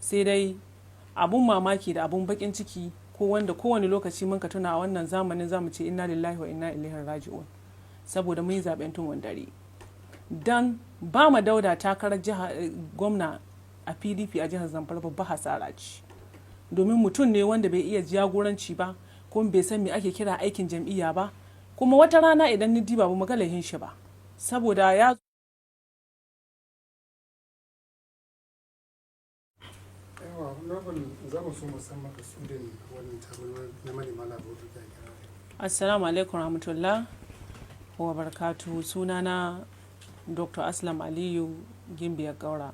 Sai dai abun mamaki da abun bakin ciki, ko wanda kowane lokaci mun ka tuna a wannan zamanin, zamu ce inna lillahi wa inna ilaihi raji'un, saboda mun yi zaben tumun dare. Dan ba ma Dauda takarar jiha gwamna a PDP a jihar Zamfara babba hasara ce, domin mutum ne wanda bai iya jagoranci ba, kuma bai san me ake kira aikin jam'iyya ba. Kuma wata rana idan ni diba, ba mu ga laihin shi ba, saboda ya Yawa, Honorable, za mu so mu san makasudin wannan taron na manema labaru da kira. Assalamu alaikum rahmatullah wa barakatuhu. Sunana Dr. Aslam Aliyu Gimbiya Gaura.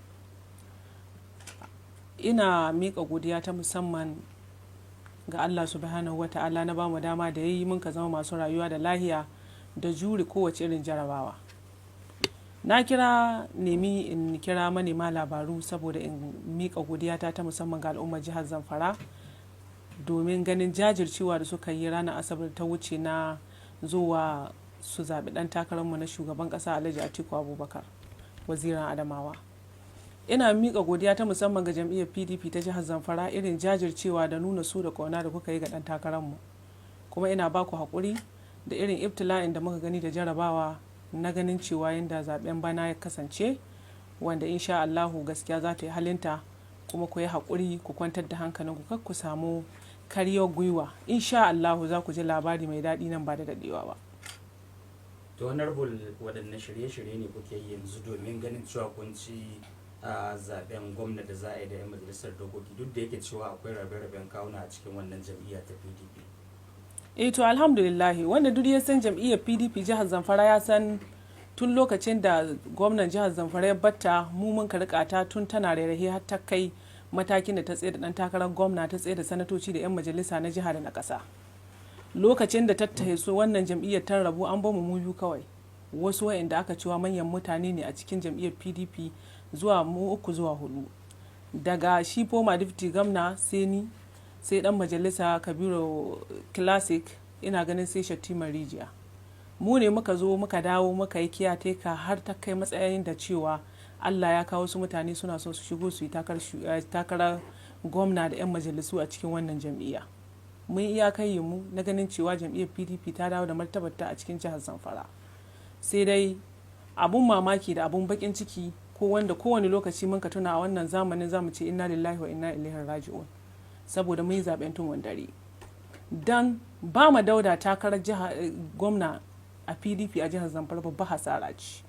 Ina miƙa godiya ta musamman ga Allah subhanahu wa ta'ala na bamu dama da yayi mun ka zama masu rayuwa da lahiya da jure kowace irin jarabawa. Na kira, nemi in kira manema labaru saboda in miƙa godiyata ta musamman ga al'ummar jihar Zamfara, domin ganin jajircewa da suka yi ranar Asabar ta wuce na zuwa su zaɓi ɗan takararmu na shugaban ƙasa, Alhaji Atiku Abubakar, Wazirin Adamawa. Ina miƙa godiya ta musamman ga jam'iyyar PDP ta jihar Zamfara, irin jajircewa da nuna su da ƙauna da kuka yi ga ɗan takararmu. Kuma ina ba ku haƙuri da irin ibtila'in da muka gani da jarabawa na ganin cewa yadda zaben bana ya kasance, wanda insha Allahu gaskiya za ta yi halinta. Kuma ku yi haƙuri, ku kwantar da hankalinku, kar ku samu karyar gwiwa. Insha Allahu za ku ji labari mai daɗi nan ba da daɗewa ba. To Honorable, waɗanne shirye-shirye ne kuke yi yanzu domin ganin cewa kun ci a zaben gwamna da za a yi da 'yan majalisar dokoki, duk da yake cewa akwai rabe-raben kawuna a cikin wannan jam'iyya ta PDP? Eh, to alhamdulillah, wanda duk ya san jam'iyyar PDP jihar Zamfara ya san tun lokacin da gwamnan jihar Zamfara ya batta, mu mun ka rika ta tun tana rairaye har ta kai matakin da ta tsaye da dan takarar gwamna, ta tsaye da sanatoci da 'yan majalisa na jiha da na ƙasa. Lokacin da tattahe su wannan jam'iyyar ta rabu, an bamu mu biyu kawai, wasu wa'anda aka cewa manyan mutane ne a cikin jam'iyyar PDP, zuwa mu uku zuwa hudu. Daga shi former deputy gwamna, sai ni, sai dan majalisa Kabiru Classic, ina ganin sai Shattima Rijiya. Mu ne muka zo muka dawo muka yi kiyateka har ta kai matsayin da cewa Allah ya kawo su mutane suna so su shigo su yi takarar gwamna da 'yan majalisu a cikin wannan jam'iyya. Mun iya kai mu na ganin cewa jam'iyyar PDP ta dawo da martabarta a cikin jihar Zamfara. Sai dai abun mamaki da abun bakin ciki, ko wanda kowane lokaci mun ka tuna a wannan zamanin, zamu ce inna lillahi wa inna ilaihi raji'un, saboda mun yi zaben tumun dare. Dan ba ma Dauda takarar jiha gwamna a PDP a jihar Zamfara babba hasara ce,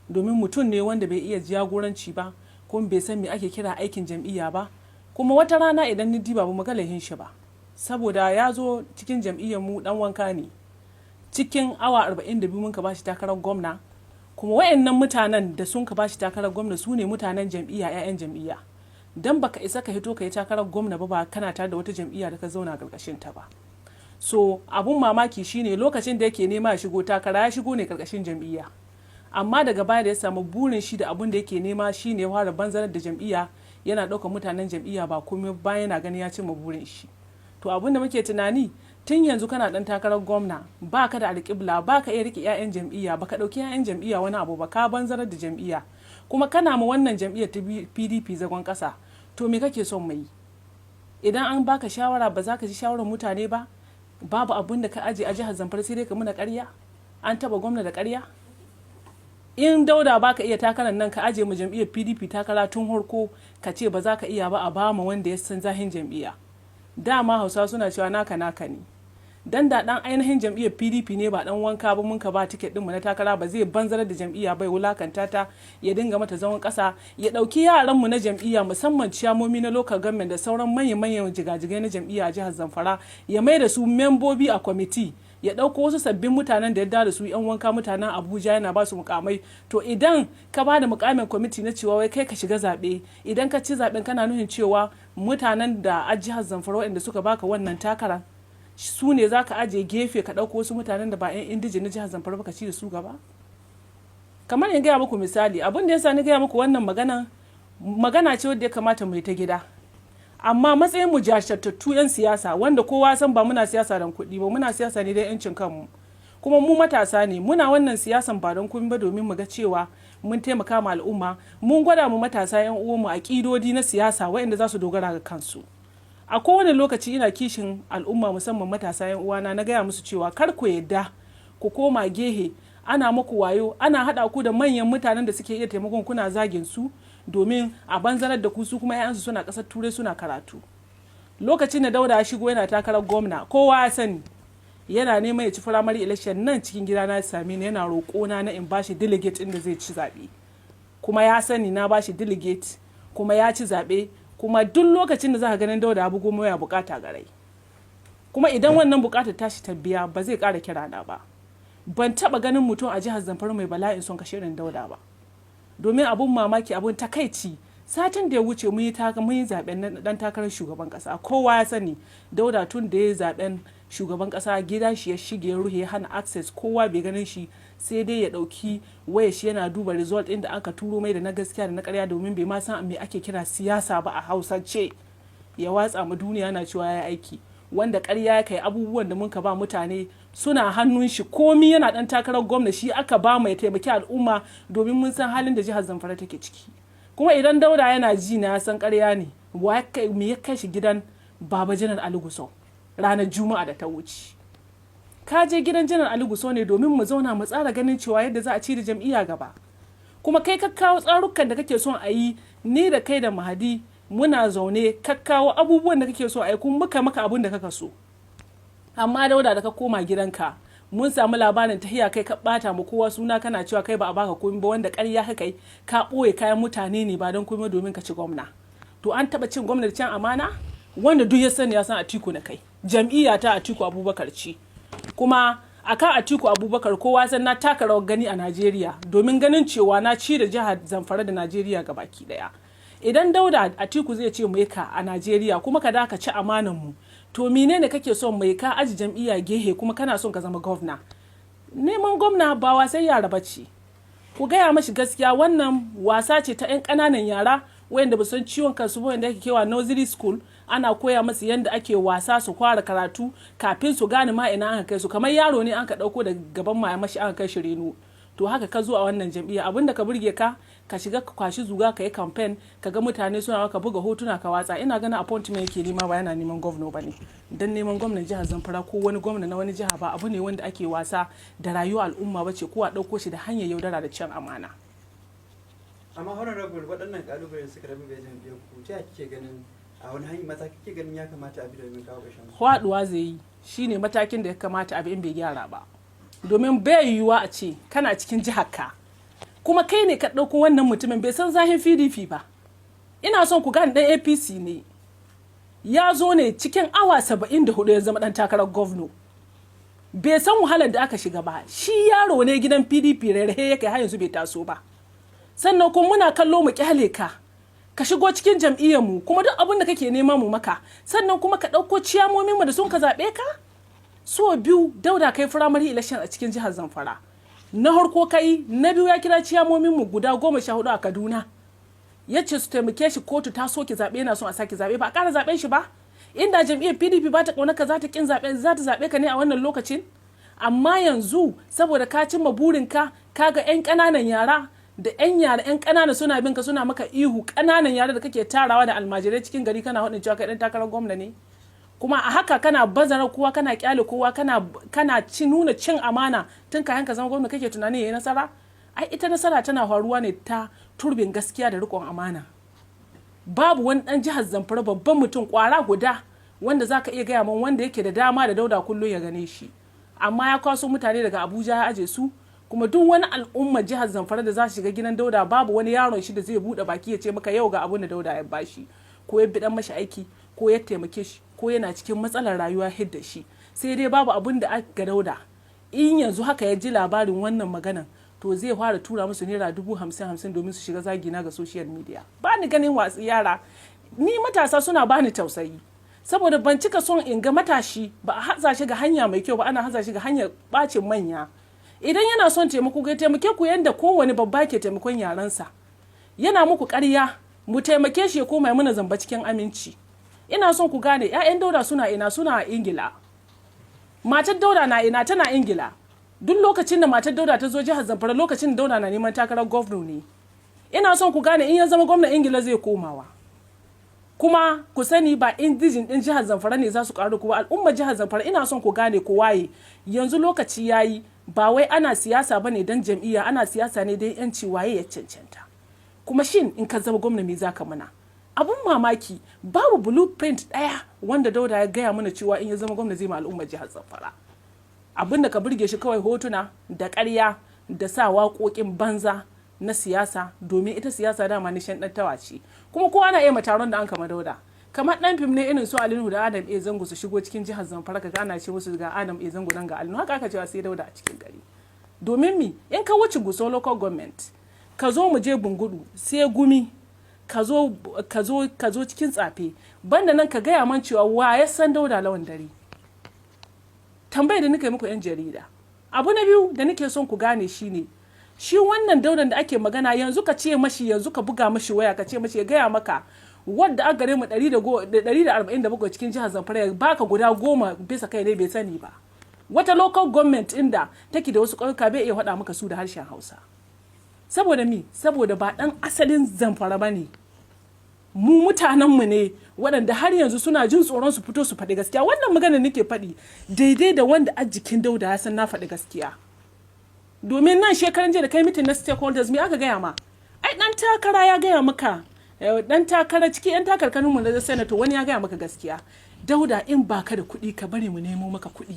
domin mutum ne wanda bai iya jagoranci ba, kuma bai san me ake kira aikin jam'iyya ba. Kuma wata rana idan ni diba, ba mu ga laihin shi ba, saboda ya zo cikin jam'iyyar mu dan wanka ne. Cikin awa 42 mun ka bashi takarar gwamna. Kuma wayannan mutanen da sun ka bashi takarar gwamna su ne mutanen jam'iyya, 'ya'yan jam'iyya. Dan baka isa ka hito ka yi takarar gwamna ba, ba kana tare da wata jam'iyya da ka zauna karkashin ta ba. So abun mamaki shine lokacin da yake nema ya shigo takara, ya shigo ne karkashin jam'iyya, amma daga baya da ya samu burin shi da abun da yake nema, shine ya fara banzarar da jam'iyya, yana ɗaukar mutanen jam'iyya ba komai bayan yana ganin ya cimma burin shi. To abun da muke tunani, tun yanzu kana dan takarar gwamna, ba ka da alƙibla, ba ka iya rike 'ya'yan jam'iyya, ba ka ɗauki 'ya'yan jam'iyya wani abu ba, ka banzarar da jam'iyya, kuma kana ma wannan jam'iyyar ta PDP zagon ƙasa. To me kake son mai? Idan an baka shawara, ba za ka ji shawarar mutane ba. Babu abun da ka aje a jihar Zamfara sai dai ka muna ƙarya. An taba gwamna da ƙarya. In Dauda baka iya takarar nan, ka aje mu jam'iyyar PDP takara tun harko, ka ce ba za ka iya ba, a ba mu wanda ya san zahin jam'iyya. Dama Hausa suna cewa naka naka ne. Dan da dan ainihin jam'iyyar PDP ne, ba dan wanka ba, mun ka ba ticket din mu na takara, ba zai banzarar da jam'iyya bai wulakanta ta, ya dinga mata zaman kasa, ya dauki yaran mu na jam'iyya, musamman ciyamomi na local government da sauran manyan manyan jigajigai na jam'iyya a jihar Zamfara, ya mai da su membobi a kwamiti, ya ɗauko wasu sabbin mutanen da ya da su yan wanka, mutanen Abuja, yana ba su mukamai. To idan ka ba da mukamin kwamiti na cewa wai kai ka shiga zaɓe, idan ka ci zaɓen, kana nuhin cewa mutanen da a jihar Zamfara waɗanda suka baka wannan takara su ne za ka ajiye gefe, ka ɗauko wasu mutanen da ba 'yan indigene na jihar Zamfara ba, ka ci da su gaba? Kamar in gaya muku misali, abin da yasa ni gaya muku wannan magana, magana ce wadda ya kamata mu yi ta gida, amma matsayin mu jajirtattu 'yan siyasa, wanda kowa san ba muna siyasa don kuɗi ba, muna siyasa ne don 'yancin kanmu. Kuma mu matasa ne, muna wannan siyasan ba don komai ba domin mu ga cewa mun taimaka ma al'umma, mun gwada mu matasa 'yan uwanmu aƙidodi na siyasa waɗanda za su dogara ga kansu. A kowane lokaci ina kishin al'umma, musamman matasa 'yan uwana. Na gaya musu cewa kar ku yadda ku koma gehe ana muku wayo, ana haɗa ku da manyan mutanen da suke iya taimakon, kuna zagin su domin a banzanar da ku, su kuma 'ya'yansu suna ƙasar Turai suna karatu. Lokacin da Dauda ya shigo yana takarar gwamna, kowa ya sani yana neman ya ci primary election, nan cikin gida na same ni yana roƙona na in bashi delegate inda zai ci zaɓe. Kuma ya sani na bashi delegate kuma ya ci zaɓe. Kuma duk lokacin da za ka ganin Dauda ya bugo ya bukata garai, kuma idan wannan bukatar tashi ta biya, ba zai ƙara kira na ba. Ban taɓa ganin mutum a jihar Zamfara mai bala'in son kashe irin Dauda ba. Domin abun mamaki, abun takaici, satin da ya wuce mun yi zaben dan takarar shugaban kasa. Kowa ya sani Dauda tun da ya zaben shugaban kasa, gida shi ya shige, ruhe, hana access, kowa bai ganin shi, sai dai ya dauki waya shi yana duba result din da aka turo mai, da na gaskiya da na karya, domin bai ma san me ake kira siyasa ba a Hausance. Ya watsa mu duniya yana cewa ya aiki, wanda karya ya kai. Abubuwan da muka ba mutane suna hannun shi. Komi yana dan takarar gwamna, shi aka ba mai taimaki al'umma, domin mun san halin da jihar Zamfara take ciki. Kuma idan Dauda yana ji, na san karya ne. Me ya kai shi gidan Baba Janar Ali Gusau ranar Juma'a da ta wuce? Ka je gidan Janar Ali Gusau ne domin mu zauna mu tsara ganin cewa yadda za a ci da jam'iyya gaba. Kuma kai ka kawo tsarukan da kake son a yi. Ni da kai da Mahadi muna zaune, ka kawo abubuwan da kake so a yi, kuma muka maka abun da kaka so. Amma Dauda, da ka koma gidanka, mun samu labarin tahiya kai ka bata mu kowa suna, kana cewa kai ba a baka komai ba, wanda ƙarya ka kai. Ka ɓoye kayan mutane ne ba don komai domin ka ci gwamna. To an taɓa cin gwamna da cin amana? Wanda duk ya sani ya san Atiku na kai, jam'iyya ta Atiku Abubakar ce. Kuma akan Atiku Abubakar, kowa san na taka rawar gani a Najeriya domin ganin cewa na ci da jihar Zamfara da Najeriya gabaki daya. Idan Dauda, Atiku zai ce mai ka a Najeriya, kuma ka da ka ci amanan mu, to menene kake son mai ka aji jam'iyya gehe kuma kana son ka zama gwamna? Neman gwamna ba wasan yara ba ce. Ku gaya mashi gaskiya, wannan wasa ce ta 'yan ƙananan yara wayanda ba san ciwon kansu ba, wanda ake kewa nursery school ana koya masu yadda ake wasa, su fara karatu kafin su gane ma ina aka kai su. Kamar yaro ne an ka dauko da gaban mashi aka kai shi reno. To haka ka zo a wannan jam'iyya, abinda ka burge ka, ka shiga ka kwashi zuga, ka yi campaign, ka ga mutane suna ka buga hotuna ka watsa. Ina ganin appointment yake nema, ba yana neman gwamna ba ne. Dan neman gwamnan jihar Zamfara ko wani gwamna na wani jiha ba abu ne wanda ake wasa da rayuwar al'umma ba ce, ko a ɗauko shi da hanyar yaudara da cin amana. Amma honorable, waɗannan ƙalubale suka rabu bai jam'iyyar ku, ta kike ganin, a wani hanyar mataki kike ganin ya kamata a bi domin kawo ƙarshen su? Faduwa zai yi, shine matakin da ya kamata a bi in bai gyara ba. Domin bai yiwuwa a ce kana cikin jihar ka, kuma kai ne ka ɗauko wannan mutumin, bai san zahin PDP ba. Ina son ku gane, ɗan APC ne, ya zo ne cikin awa 74 ya zama ɗan takarar gwamna. Bai san wahalar da aka shiga ba. Shi yaro ne gidan PDP, rairaye ya kai, har yanzu bai taso ba. Sannan kuma muna kallo mu kyale ka ka shigo cikin jam'iyyar mu, kuma duk abin da kake nema mu maka. Sannan kuma ka ɗauko ciyamomin mu da sun ka zaɓe ka so biyu. Dauda, kai primary election a cikin jihar Zamfara na harko, kai na biyu. Ya kira ciyamomin mu guda 14 a Kaduna, ya ce su taimake shi, kotu ta soke zaɓe, yana son a sake zaɓe. Ba a ƙara zaɓen shi ba. Inda jam'iyyar PDP ba ta ƙauna ka, za ta ƙin zaɓe, za ta zaɓe ka ne a wannan lokacin? Amma yanzu saboda ka cimma burinka, ka ga 'yan ƙananan yara da 'yan yara 'yan ƙanana suna bin ka, suna maka ihu, ƙananan yara da kake tarawa da almajirai cikin gari, kana haɗin cewa kai ɗan takarar gwamna ne. Kuma a haka kana bazara kowa, kana kyale kowa, kana ci nuna cin amana tun kayan ka zama gwamna, kake tunanin yayi nasara? Ai ita nasara tana faruwa ne ta turbin gaskiya da riƙon amana. Babu wani ɗan jihar Zamfara, babban mutum kwara guda wanda zaka iya gaya min wanda yake da dama da Dauda kullum ya gane shi. Amma ya kwaso mutane daga Abuja ya aje su. Kuma duk wani al'ummar jihar Zamfara da za su shiga gidan Dauda, babu wani yaron shi da zai bude baki ya ce maka yau ga abin da Dauda ya bashi, ko ya bidan mashi aiki, ko ya taimake shi, ko yana cikin matsalar rayuwa hidda shi. Sai dai babu abin da aka ga Dauda. In yanzu haka ya ji labarin wannan maganan, to zai fara tura musu ₦50,000 50,000 domin su shiga zagina ga social media. Ba ni ganin wasu yara, ni matasa suna bani tausayi, saboda ban cika son in ga matashi ba a haza shi ga hanya mai kyau ba, ana haza shi ga hanyar bacin manya. Idan yana son taimako, ga taimake ku yanda kowane babba ke taimakon yaransa. Yana muku ƙarya, mu taimake shi ya koma mana zamba cikin aminci. Ina son ku gane, 'ya'yan Dauda suna ina? Suna a Ingila. Matar Dauda na ina? Tana Ingila. Duk lokacin da matar Dauda ta zo jihar Zamfara, lokacin da Dauda na neman takarar gwamna ne. Ina son ku gane, in ya zama gwamna, Ingila zai komawa. Kuma ku sani, ba indigene din jihar Zamfara ne za su karu kuma al'ummar jihar Zamfara. Ina son ku gane ku waye. Yanzu lokaci yayi, ba wai ana siyasa bane dan jam'iyya, ana siyasa ne dan yanci. Waye ya cancanta? Kuma shin in ka zama gwamna, me zaka mana? Abun mamaki, babu blueprint daya wanda Dauda ya gaya mana cewa in ya zama gwamna zai ma al'ummar jihar Zamfara. Abin da ka burge shi kawai hotuna da ƙarya da sa waƙoƙin banza na siyasa, domin ita siyasa dama nishan ɗan ce. Kuma kowa na iya ma taron da an kama Dauda kamar ɗan fim ne, irin su Alinu da Adam A Zango su shigo cikin jihar Zamfara, ka ana ce musu ga Adam A Zango nan, ga Alinu. Haka aka cewa sai Dauda a cikin gari. Domin mi? In ka wuce Gusau Local Government, ka zo mu je Bungudu, sai Gumi, ka zo cikin Tsafe, banda nan, ka gaya man cewa wa ya san Dauda Lawan Dare? Tambayar da nake muku, yan jarida. Abu na biyu da nake son ku gane shine, shi wannan Daudan da ake magana yanzu, ka ce mashi, yanzu ka buga mashi waya, ka ce mashi ya gaya maka wadda aka gare mu 147 cikin jihar Zamfara, ya baka guda 10 bisa kai ne, bai sani ba. Wata local government inda take da wasu ƙauyuka, bai iya faɗa maka su da harshen Hausa. Saboda mi? Saboda ba ɗan asalin Zamfara ba ne. Mu mutanenmu ne waɗanda har yanzu suna jin tsoron su fito su faɗi gaskiya. Wannan magana nake faɗi, daidai da wanda a jikin Dauda ya san na faɗi gaskiya. Domin nan shekaran jiya da kai meeting na stakeholders, me aka gaya ma? Ai dan takara ya gaya maka, dan takara ciki yan takarkanin mu na senator, wani ya gaya maka gaskiya. Dauda, in baka da kuɗi, ka bari mu nemo maka kuɗi,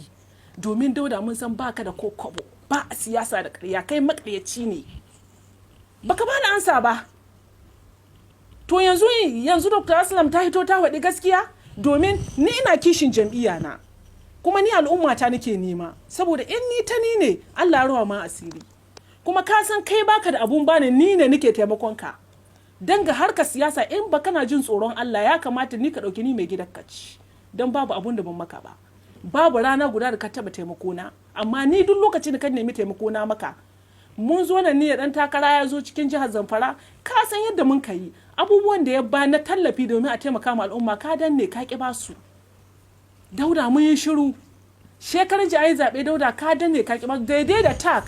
domin Dauda, mun san baka da ko kwabo. Ba a siyasa da ƙarya, kai maƙaryaci ne. Baka bani ansa ba. To yanzu Dr. Aslam ta hito ta faɗi gaskiya, domin ni ina kishin jam'iyya na, kuma ni al'umma ta nake nema, saboda in ni ta ni ne, Allah ya rawa ma asiri. Kuma ka san kai baka da abun bani, ni ne nake taimakon ka. Dan ga harkar siyasa, in ba kana jin tsoron Allah, ya kamata ni ka ɗauki ni mai gidan ka ci, don babu abun da ban maka ba. Babu rana guda da ka taba taimako na, amma ni duk lokacin da ka nemi taimako na maka. Mun zo nan ne, dan takara ya zo cikin jihar Zamfara, ka san yadda mun ka yi. Abubuwan da ya ba na tallafi domin a taimaka ma al'umma, ka danne, ka ki basu. Dauda, mun yi shiru. Shekarar ji ayi zaɓe, Dauda, ka danne, ka ki basu. Daidai da tag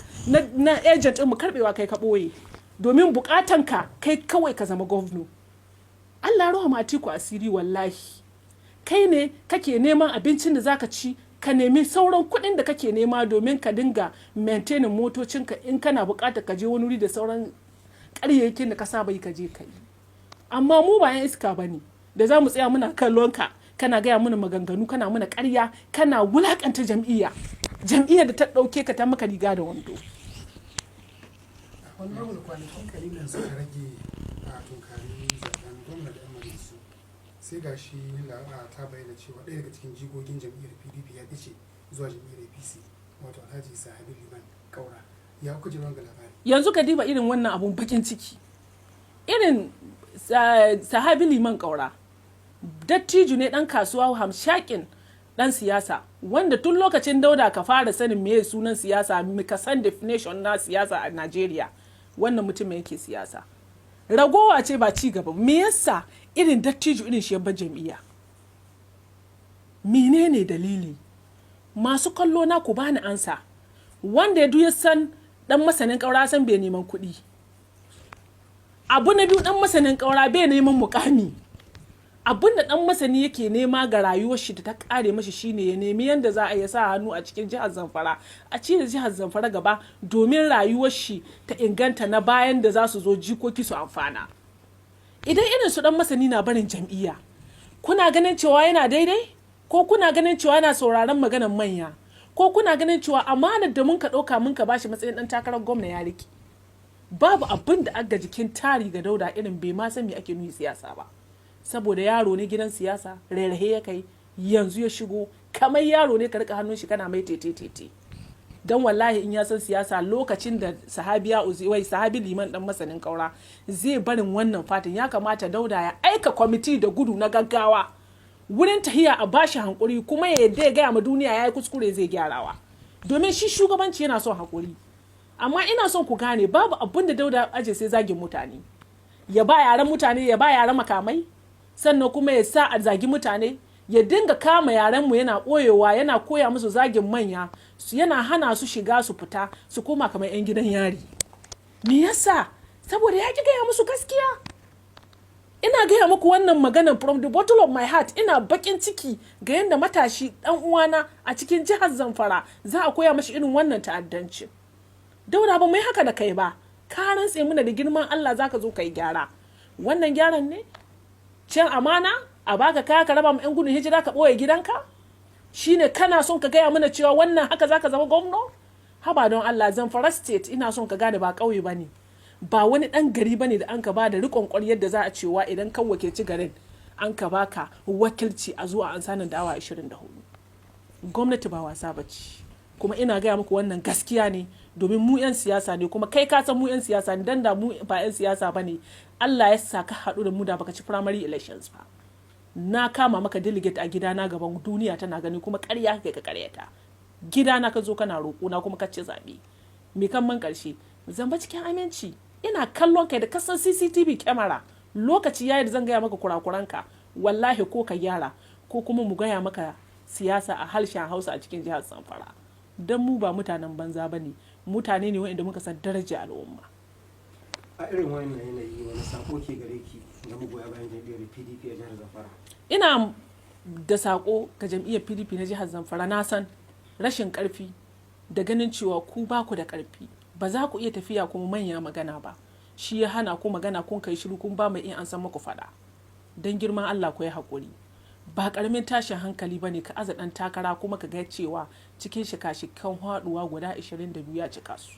na agent mu karbewa kai ka ɓoye, domin bukatan ka kai kawai ka zama gwamna. Allah ruwa ma Atiku asiri. Wallahi kai ne kake neman abincin da zaka ci, ka nemi sauran kuɗin da kake nema domin ka dinga maintaining motocinka, in kana buƙatar ka je wani wuri da sauran ƙaryayyakin da ka saba yi, ka je ka yi. Amma mu ba 'yan iska ba ne da za mu tsaya muna kallon ka, kana gaya mana maganganu, kana mana ƙarya, kana wulaƙanta jam'iyya, jam'iyyar da ta ɗauke ka ta maka riga da wando. Honorable, kwanaki kalilan suka rage a tunkari zaben gwamna da 'yan majalisu, sai ga shi ta bayyana cewa ɗaya daga cikin jigogin jam'iyyar PDP ya fice zuwa jam'iyyar APC, wato Alhaji Sahabi Liman Kaura. Ya kuka ji ga labari? Yanzu ka diba irin wannan abun bakin ciki, irin Sahabi Liman Kaura, dattijo ne, dan kasuwa, hamshakin dan siyasa, wanda tun lokacin Dauda ka fara sanin meye sunan siyasa, ka san definition na siyasa a Najeriya, wannan mutum yake siyasa. Ragowa ce, ba ci gaba. Me yasa irin dattijo irin shi ya bar jam'iyya? Menene dalili? Masu kallo na, ku bani ansa. Wanda ya ya san dan masanin Kaura, san bai neman kuɗi. Abu na biyu, dan masanin Kaura bai neman mukami. Abin da dan masani yake nema ga rayuwar shi da ta kare mashi shine ya nemi yadda za a yi sa hannu a cikin jihar Zamfara, a ci da jihar Zamfara gaba, domin rayuwar shi ta inganta, na bayan da za su zo, jikoki su amfana. Idan irin su dan masani na barin jam'iyya, kuna ganin cewa yana daidai? Ko kuna ganin cewa yana sauraron maganar manya? Ko kuna ganin cewa amanar da mun ka ɗauka mun ka bashi matsayin ɗan takarar gwamna ya rike? Babu abin da aga jikin tari ga Dauda irin bai ma san me ake nuni siyasa ba, saboda yaro ne gidan siyasa, rairahe ya kai, yanzu ya shigo, kamar yaro ne ka rika hannun shi kana mai tete tete. Don wallahi in ya san siyasa, lokacin da sahabiya wai Sahabi Liman dan masanin Kaura zai barin wannan fatin, ya kamata Dauda ya aika kwamiti da gudu na gaggawa wurin tahiya a bashi hankuri, kuma ya yadda ya gaya ma duniya ya yi kuskure, zai gyarawa, domin shi shugabanci yana son hakuri. Amma ina son ku gane, babu abin da Dauda aje sai zagin mutane, ya ba yaran mutane, ya ba yaran makamai, sannan kuma ya sa a zagi mutane. Ya dinga kama yaranmu yana ɓoyewa, yana koya musu zagin manya, yana hana su shiga su fita, su koma kamar 'yan gidan yari. Me yasa? Saboda ya ki gaya musu gaskiya. Ina gaya muku wannan maganan from the bottom of my heart. Ina bakin ciki ga yadda matashi dan uwana a cikin jihar Zamfara za a koya mashi irin wannan ta'addancin. Dauda, ba mu yi haka da kai ba. Ka rantse muna da girman Allah zaka zo kai gyara. Wannan gyaran ne cin amana? A baka kaya ka raba mu 'yan gudun hijira, ka ɓoye gidanka? Shine kana son ka gaya mana cewa wannan haka zaka zama gwamna? Haba don Allah. Zamfara State, ina son ka gane, ba ƙauye ba ne, ba wani ɗan gari ba ne da an ka ba da riƙon ƙwaryar da za a cewa idan kan wakilci garin an ka baka wakilci a zuwa an sanin da awa 24. Gwamnati ba wasa ba ce. Kuma ina gaya muku wannan gaskiya ne domin mu 'yan siyasa ne, kuma kai ka san mu 'yan siyasa ne. Dan da mu ba 'yan siyasa ba ne, Allah ya sa ka haɗu da mu, da baka ci primary elections ba. Na kama maka delegate a gidana gaban duniya tana gani, kuma ƙarya kai ka ƙaryata. Gidana ka zo kana roƙo na, kuma ka ci zaɓe. Me kan man ƙarshe zamba cikin aminci. Ina kallon kai da kasan CCTV camera. Lokaci yayi da zan gaya maka kurakuranka. Wallahi ko ka gyara ko kuma mu gaya maka siyasa a harshen Hausa a cikin jihar Zamfara, don mu ba mutanen banza ba ne, mutane ne waɗanda muka san daraja al'umma. A irin wannan yanayi, wani sako ke gare ki ga magoya bayan jam'iyyar PDP a jihar Zamfara? Ina da sako ga jam'iyyar PDP na jihar Zamfara. Na san rashin karfi da ganin cewa ku ba ku da karfi, ba za ku iya tafiya kuma manya magana ba, shi ya hana ku magana. Kun kai shiru, kun ba mai iya an san muku faɗa. Don girman Allah ku yi haƙuri. Ba ƙaramin tashin hankali ba ne ka aza ɗan takara kuma ka ga cewa cikin shika-shikan haɗuwa guda 22 ya cika su.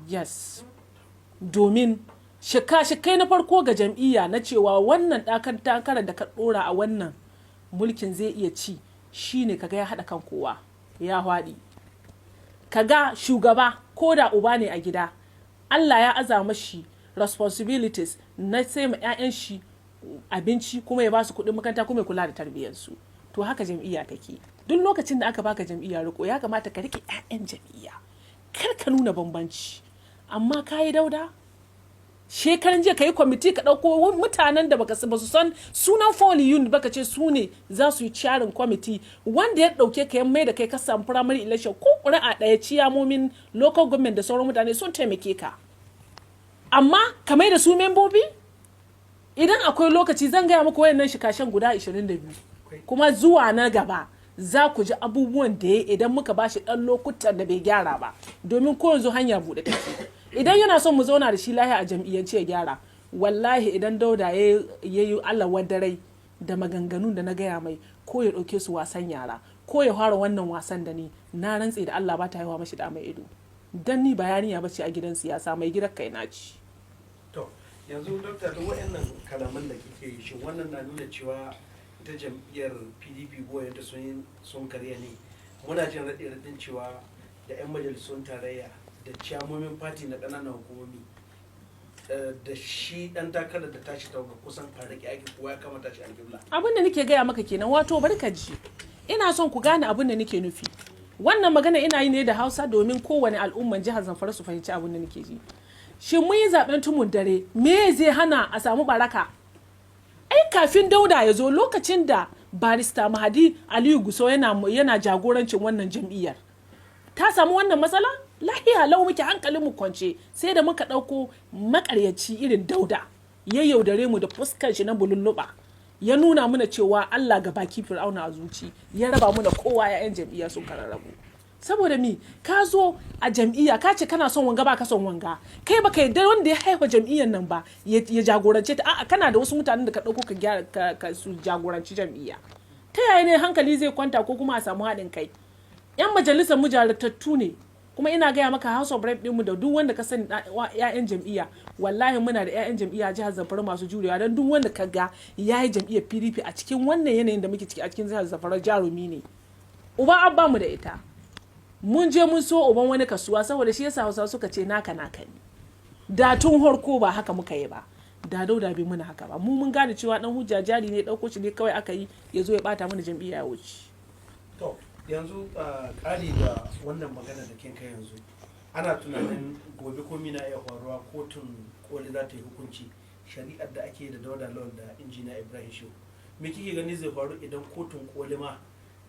Yes, domin shika-shikai na farko ga jam'iyya na cewa wannan ɗakan takarar da ka ɗora a wannan mulkin zai iya ci shine kaga ya haɗa kan kowa ya haɗi. Kaga shugaba, ko da uba ne a gida, Allah ya aza mashi responsibilities na sai ma 'ya'yan shi abinci, kuma ya ba su kuɗin makaranta, kuma ya kula da tarbiyyarsu. To haka jam'iyya take. Duk lokacin da aka baka jam'iyya riko, ya kamata ka rike 'ya'yan jam'iyya, kar ka nuna bambanci. Amma ka yi dauda shekaran jiya ka yi kwamiti, ka ɗauko mutanen da baka ba su san sunan polling unit baka ce su ne za su yi chairing kwamiti, wanda ya ɗauke ka ya mai da kai ka samu primary election ko ƙuri'a ɗaya. Ciyamomin local government da sauran mutane sun taimake ka, amma ka mai da su membobi. Idan akwai lokaci zan gaya muku wayannan shikashen guda 22, kuma zuwa na gaba za ku ji abubuwan da ya idan muka bashi ɗan lokutan da bai gyara ba. Domin ko yanzu hanya buɗe take, idan yana son mu zauna da shi lahiya a jam'iyyance, ya gyara. Wallahi idan Dauda ya yi Allah wadarai da maganganun da na gaya mai, ko ya ɗauke su wasan yara, ko ya fara wannan wasan da ni, na rantse da Allah ba ta haihuwa mashi da mai ido, dan ni bayaniya bace a gidan siyasa, mai gidan kai na ci. To yanzu, Dokta, duk waɗannan kalaman da kike yi, shin wannan na nuna cewa ita jam'iyyar PDP goyonta sun karya ne? Muna jin raɗe raɗin cewa da 'yan majalisun tarayya da ciyamomin fati na ƙananan hukumomi da shi ɗan takarar da tashi tawaga kusan faraki ake, kowa ya kama tashi alƙibla. Abin da nake gaya maka kenan. Wato barka ji, ina son ku gane abin da nake nufi. Wannan magana ina yi ne da Hausa domin kowane al'umman jihar Zamfara su fahimci abin da nake ji. Shin mun yi zaben tumun dare, me zai hana a samu baraka? Ai kafin Dauda ya zo, lokacin da Barista Mahadi Aliyu Guso yana jagorancin wannan jam'iyyar, ta samu wannan matsala? Lahiya lau muke, hankalin mu kwance, sai da muka ɗauko makaryaci irin Dauda, ya yaudare mu da fuskar shi na bululluɓa, ya nuna mana cewa Allah ga baki Fir'auna a zuci, ya raba mu da kowa, 'ya'yan jam'iyya sun kararrabu. Saboda mi? Ka zo a jam'iyya ka ce kana son wanga, ba ka son wanga. Kai baka yarda wanda ya haifa jam'iyyar nan ba ya jagorance ta. A'a, kana da wasu mutanen da ka ɗauko ka gyara ka su jagoranci jam'iyya. Ta yaya ne hankali zai kwanta ko kuma a samu haɗin kai? Yan majalisar mu jaratattu ne. Kuma ina gaya maka, House of Rep mu da duk wanda ka sani 'ya'yan jam'iyya, wallahi muna da 'ya'yan jam'iyya jihar Zamfara masu jurewa. Don duk wanda ka ga ya yi jam'iyyar PDP a cikin wannan yanayin da muke ciki a cikin jihar Zamfara, jarumi ne. Uba abba mu da ita, mun je mun so uban wani kasuwa, saboda shi yasa Hausa suka ce naka naka ne. Da tun harko ba haka muka yi ba, da Dauda bai muna haka ba. Mu mun gane cewa dan hujja jari ne, dauko shi ne kawai aka yi ya zo ya bata mana jam'iyya ya wuce. To yanzu ƙari da wannan magana da kin kai, yanzu ana tunanin gobe komi na iya faruwa. Kotun Koli za ta yi hukunci shari'ar da ake da Dauda Lawal da Injiniya Ibrahim Shehu. Me kike gani zai faru idan kotun koli ma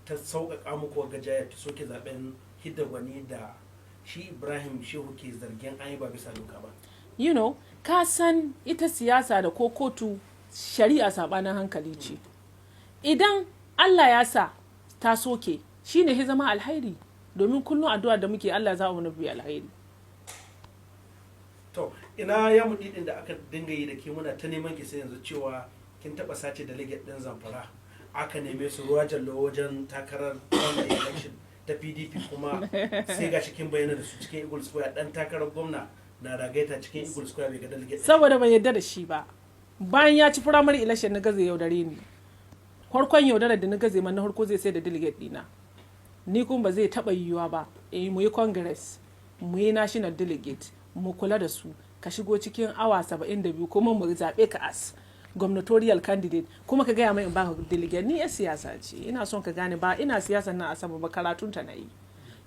ta sauƙaƙa muku gajaya ta soke zaben hidda gwani da shi Ibrahim Shehu ke zargin an yi ba bisa doka ba? Ka san ita siyasa da ko kotu, shari'a sabanin hankali ce. Idan Allah ya sa ta soke, shine ya zama alhairi, domin kullum addu'a da muke, Allah za mu nufi alhairi. To, ina ya mudidin da aka dinga yi da ke, muna ta neman ki sai yanzu, cewa kin taba sace delegate din Zamfara, aka neme su ruwa jallo wajen takarar wannan election ta PDP, kuma sai ga kin bayyana da su cikin Eagle Square, dan takarar gwamna na ragaita cikin Eagle Square bai ga delegate ɗin. Saboda ban yarda da shi ba. Bayan ya ci primary election na gaze yaudare ni. Farkon yaudarar da na gaze man na farko, zai sai da delegate dina. Ni kuma ba zai taba yiwuwa ba, eh, mu yi congress, mu yi national delegate, mu kula da su, ka shigo cikin awa 72 kuma mu zaɓe ka as gubernatorial candidate, kuma ka gaya mai in baka delegate. Ni 'yar siyasa ce, ina son ka gane, ba ina siyasa na asaba ba, karatunta na yi.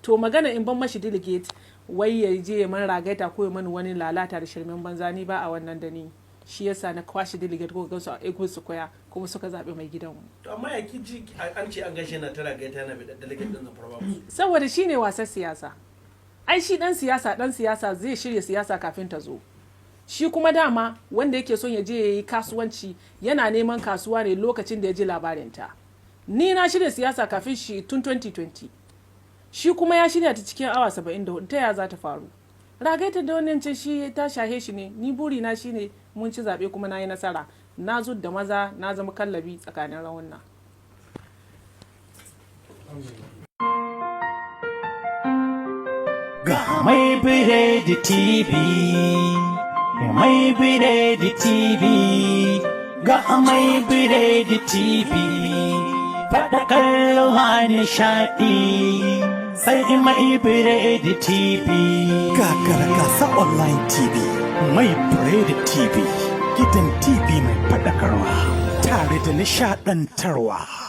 To, magana in ban mashi delegate, wai ya je ya man ragaita ko ya mani wani lalata da shirmen banza, ni ba a wannan da ni. Shi yasa na kwashe delegate ko gansu a Eagle Square, kuma suka zaɓi mai gidanmu. To, amma ya ki ji an ce an gaishe na ta ragaita yana bai delegate din Zamfara ba musu? Saboda shi ne wasan siyasa. Ai shi dan siyasa zai shirya siyasa kafin ta zo. Shi kuma dama wanda yake son ya je ya yi kasuwanci, yana neman kasuwa ne lokacin da ya ji labarinta. Ni na shirya siyasa kafin shi tun 2020, shi kuma ya shirya ta cikin awa 74. Ta ya za ta faru? Ragaita da wannan ce shi ta shahe shi ne. Ni buri na shine mun ci zaɓe kuma na yi nasara, na zo da maza, na zama kallabi tsakanin rawunna. Alhamdulillah. Ga Mai Biredi TV, Mai Biredi TV, ga Mai Biredi TV, faɗakar nishaɗi, sai Mai Biredi TV. Gagara gasa online TV, Mai Biredi TV, gidan TV mai faɗakarwa, tare da nishaɗantarwa.